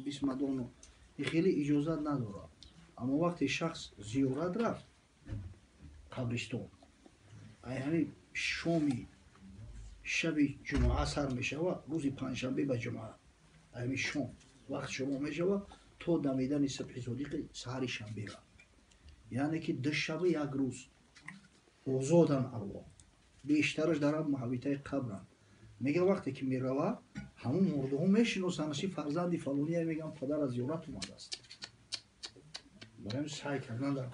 Бисмадону хеле иҷозат надорад. Аммо вақте шахс зиёрат рафт қабристон, ай ҳамин шоми шаби ҷумъа сар мешавад, рӯзи панҷшанбе ба ҷумъа, ҳамин шом вақт шумо мешавад то дамидани субҳи содиқи саҳари шанбера, яъне ки ду шаби як рӯз озодан арвоҳ, бештараш дар маҳвитаи қабранд. Мега вақте ки мерава, ҳамун мурдаҳо мешиносанд, ши фарзанди фалония, меган падар аз зиёрат омадааст. Барои сай кардан дар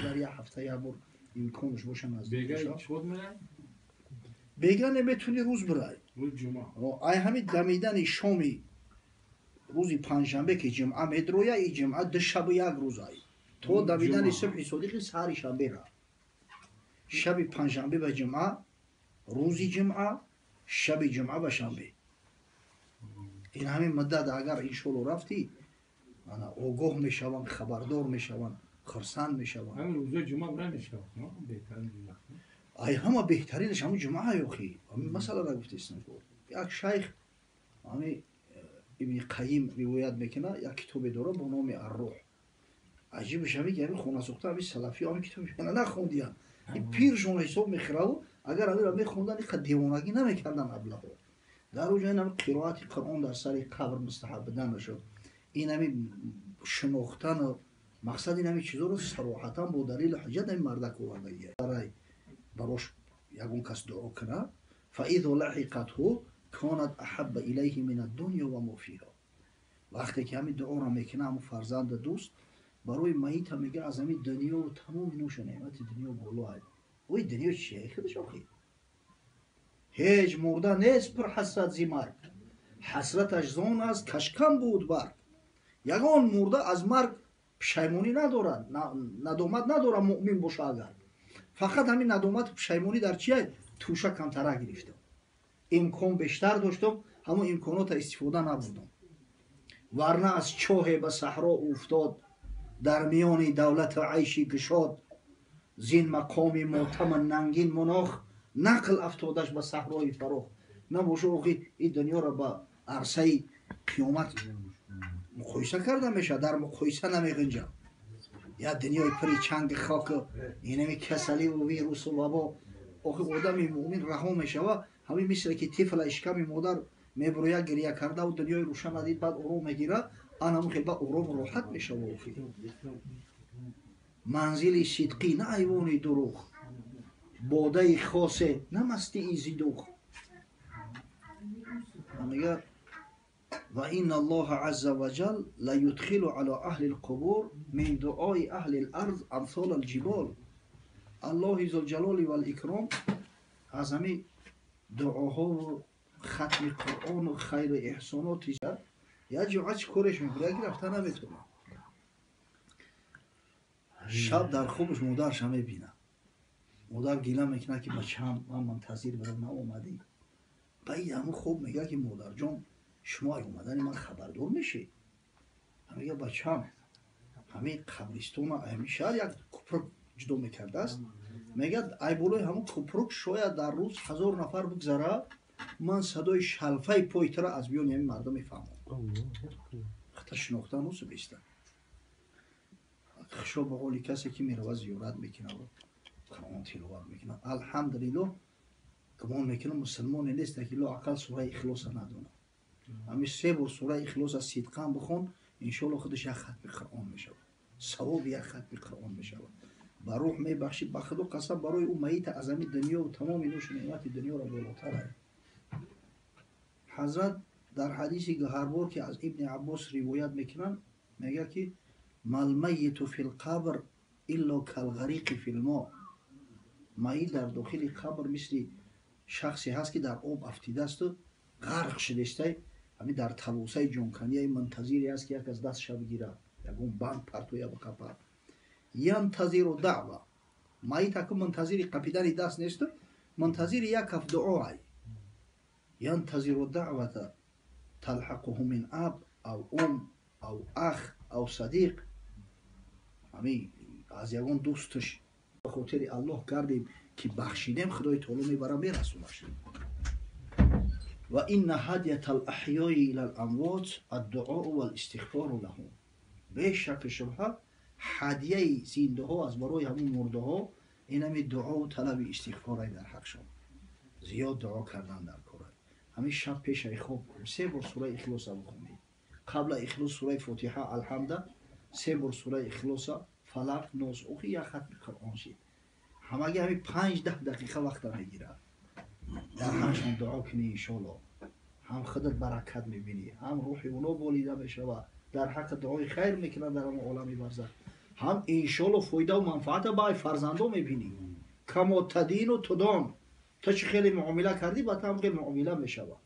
дар як ҳафта як бор имконаш боша наздик боша. Бега неметуни рӯз бирай. Ай ҳамин дамидани шоми рӯзи панҷшанбе ки ҷумъа медроя, и ҷумъа ду шабу як рӯз ай то дамидани субҳи содиқи саҳари шанбера. Шаби панҷшанбе ба ҷумъа, рӯзи ҷумъа, шаби ҷумъа ба шанбе. Ин ҳамин муддат агар иншоалло рафтӣ, огоҳ мешаванд, хабардор мешаванд, хурсанд мешаванд. Ай ҳама беҳтаринаш ҳамун ҷумъа ёхи. Ҳамин масъаларо гуфтестам. Як шайх ҳамин Ибни Қайим ривоят мекунад, як китобе дорад бо номи Ар-Рӯҳ. Аҷибаш ҳамин ки ҳамин хонасохта ҳамин салафиё ҳамин китоби нахондиянд. Ин пиршон ҳисоб мехӯраву агар ҳаминро мехонданд, инқадр девонагӣ намекарданд аблаҳо. Дар оҷа ин ҳамин қироати Қуръон дар сари қабр мустаҳаб буданашо, ин ҳамин шинохтану мақсад ин ҳамин чизоро сароҳатан бо далелу ҳуҷҷат ҳамин мардак овардагия. Барай барош ягон кас дуо кунад, фаизо лаҳиқатҳу канат аҳабба илайҳи мин аддунё ва мо фиҳа. Вақте ки ҳамин дуоро мекунад, ҳамун фарзанду дӯст барои майита мега аз ҳамин дунё тамоми нӯшу неъмати дунё боло ай. Ой дунё чие худаш охи? Ҳеҷ мурда нест пур ҳасрат зи марг, ҳасраташ зон аст кашкам буд барг. Ягон мурда аз марг пушаймонӣ надорад, надомат надорад муъмин боша агар. Фақат ҳамин надомату пушаймонӣ дар чия? Тӯша камтара гирифтам, имкон бештар доштам, ҳамон имконота истифода набурдам. Варна аз чоҳе ба саҳро уфтод, дар миёни давлату айши кушод, зин мақоми мотама нангин мунох, нақл афтодаш ба саҳрои фарох. Набошо охи ин дунёро ба арсаи қиёмат муқоиса карда мешавад, дар муқоиса намеғинҷад. Я дунёи пури чанги хоку инами касаливу вирусу вабо. Охи одами муъмин раҳо мешавад, ҳамин мисле ки тифла ишками модар мебурояд гиря кардаву дунёи рӯшан надид, баъд ором мегирад, анамун хел баъд орому роҳат мешавад. Охи манзили сидқӣ на айвони дурӯғ, бодаи хосе на мастии зидуғ. Мегӯяд ва инна аллоҳа азза ва ҷал ла юдхилу ала аҳли лқубур мин дуои аҳли ларз амсола лҷибол. Аллоҳи зулҷалоли валикром аз ҳамин дуоҳову хатми Қуръону хайру эҳсоноти як ҷумъа чӣ кореш мекунад, яке рафта наметавонад. Шаб дар хобаш модарша мебинад. Модар гила мекунад ки бачаам, ман мунтазир будам, наомадӣ. Ба ин ҳамун хоб мегӯяд ки модарҷон, шумо ай омадани ман хабардор мешед. Мегӯяд бачаам, ҳамин қабристона ҳамин шаҳр як купрук ҷудо мекардааст. Мегӯяд ай болои ҳамун купрук шояд дар рӯз 1000 нафар бигзарад, ман садои шалфаи пои тура аз миёни ҳамин мардум мефаҳмам. Хата шинохтан усубеста. Хушо ба ҳоли касе ки меравад зиёрат мекунад, Қуръон тиловат мекунад. Алҳамдулиллоҳ, гумон мекунам мусулмоне нест ки лоақал сураи Ихлоса надонад. Ҳамин се бор сураи Ихлоса сидқан бихон, иншоалло худаш як хатми Қуръон мешавад, савоби як хатми Қуръон мешавад. Ба рӯҳ мебахшӣ, ба худо қасам, барои ӯ майита аз ҳамин дунёву тамоми нӯшу неъмати дунёро болотар ай. Ҳазрат дар ҳадиси гаҳарбор ки аз Ибни Аббос ривоят мекунанд, мегӯяд ки малмайиту фил қабр илло калғариқи фил мо. Майит дар дохили қабр мисли шахсе ҳаст ки дар об афтидаасту ғарқ шудестай, ҳамин дар талосаи ҷонканияи мунтазире аст ки як аз дастша бигирад, ягон банд партоя бикапад. Янтазиру даъва. Майит аку мунтазири қапидани даст несту, мунтазири як ҳафт дуо ай. Янтазиру даъвата талҳақуҳу мин аб ав ум ав ах ав садиқ. Ҳамин аз ягон дӯсташ ба хотири Аллоҳ кардем ки бахшидем, Худои таоло мебара мерасонаш. Ва инна ҳадиятал аҳёи илал амвот ад-дуоу вал истиғфору лаҳум. Бешак шубҳа ҳадияи зиндаҳо аз барои ҳамун мурдаҳо инами дуову талаби истиғфорай дар ҳақшон. Зиёд дуо кардан дар корай. Ҳамин шаб пешаи хоб се бор сураи Ихлоса бихонӣ. Қабла Ихлос сураи Фотиҳа Алҳамда, се бор сураи Ихлоса, Фалақ, Нос, охи як хатми Қуръон шид. Ҳамаги ҳамин 5-10 дақиқа вақта мегирад. Дар ҳақшон дуо кунӣ иншоалло. Ҳам худат баракат мебинӣ, ҳам рӯҳи уно болида мешавад, дар ҳаққи дуои хайр мекунанд дар ҳамон олами барзах. Ҳам иншоалло фоидаву манфаата ба фарзандо мебинӣ. Камо тадину тудон. Ту чӣ хеле муомила кардӣ, ба ту ҳам хеле муомила мешавад.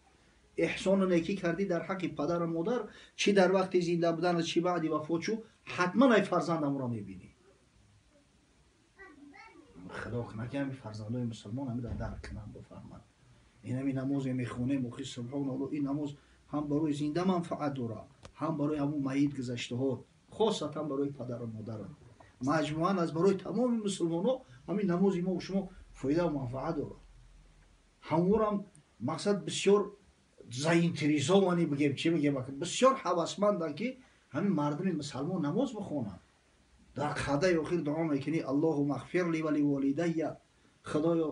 Эҳсону некӣ кардӣ дар ҳаққи падару модар, чӣ дар вақти зинда будан, чӣ баъди вафот шу, ҳатман ай фарзандамро мебинӣ. Худо кунад ки ҳамин фарзандои мусулмон ҳаминро дарк кунанд, бифаҳманд. Ин ҳамин намозе мехонем, охи субҳоналлоҳ, ин намоз ҳам барои зинда манфаат дорад, ҳам барои ҳамун майит гузаштаҳо, хосатан барои падару модарам. Маҷмӯан аз барои тамоми мусулмонҳо ҳамин намози мо шумо фоидаву манфаат дорад. Ҳамворам мақсад бисёр заинтересованный бигем, чӣ бигем, бисёр ҳавасманданд ки ҳамин мардуми мусалмон намоз бихонанд. Дар қадаи охир дуо мекунӣ: Аллоҳумма ғфир ли ва ли волидайя, Худоё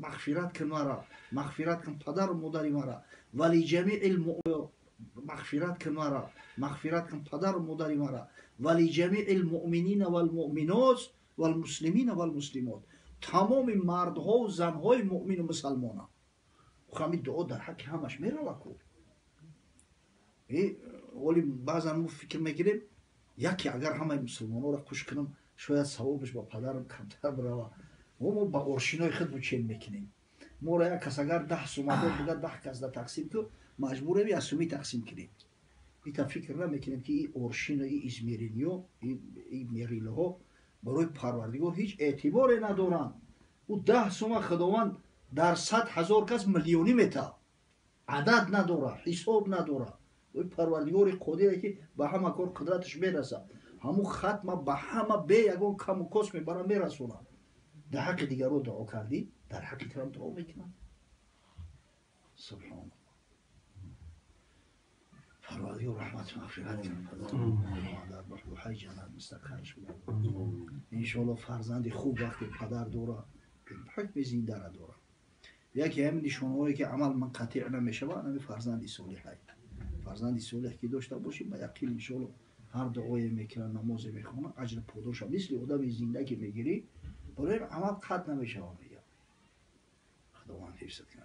мағфират кун мара, мағфират кун падару модари мара, ва ли ҷамиил муъминин, мағфират кун мара, мағфират кун падару модари мара, ва ли ҷамиил муъминина вал муъминот вал муслимина вал муслимот, тамоми мардҳову занҳои муъмину мусалмона. Ҳамин дуо дар ҳаққи ҳамаш мерава ку. Оли баъзан мо фикр мекунем, яке агар ҳамаи мусулмонҳоро куш кунам, шояд савобаш ба падарам камтар бирава. Мо ба оршинои худ мучен мекунем. Моро як кас агар 10 сума дод, бига 10 кас да тақсим ку, маҷбурем як суми тақсим кунем. Ита фикр намекунем ки и оршино, и измерениё, и мерилаҳо барои Парвардигор ҳеҷ эътиборе надоранд. Ӯ 10 сума Худованд дар 100 000 кас миллионӣ метавад. Адад надорад, ҳисоб надорад. Ӯ Парвардигори қодире ки ба ҳама кор қудраташ мерасад. Ҳамун хатма ба ҳама бе ягон каму кос мебара мерасонад. Дар ҳаққи дигарро дуо кардӣ, дар ҳаққи туам дуо мекунад. Субҳоналлоҳ. Парвардигор раҳмату мағфират кунад. Дар баҳбуҳаи ҷаннат мустақарш бигардонад. Иншоалло фарзанди хуб вақте падар дорад, ҳукми зиндара дорад. Яке ҳамин нишонаҳое ки амал манқатиъ намешавад, ҳамин фарзанди солиҳай. Фарзанди солиҳ ки дошта бошӣ, ба яқин иншоалло ҳар дуое мекунад, намозе мехонад, аҷр подоша мисли одами зинда ки мегирӣ, барои амал қатъ намешавад, мегӯям. Худованд ҳифзат кунад.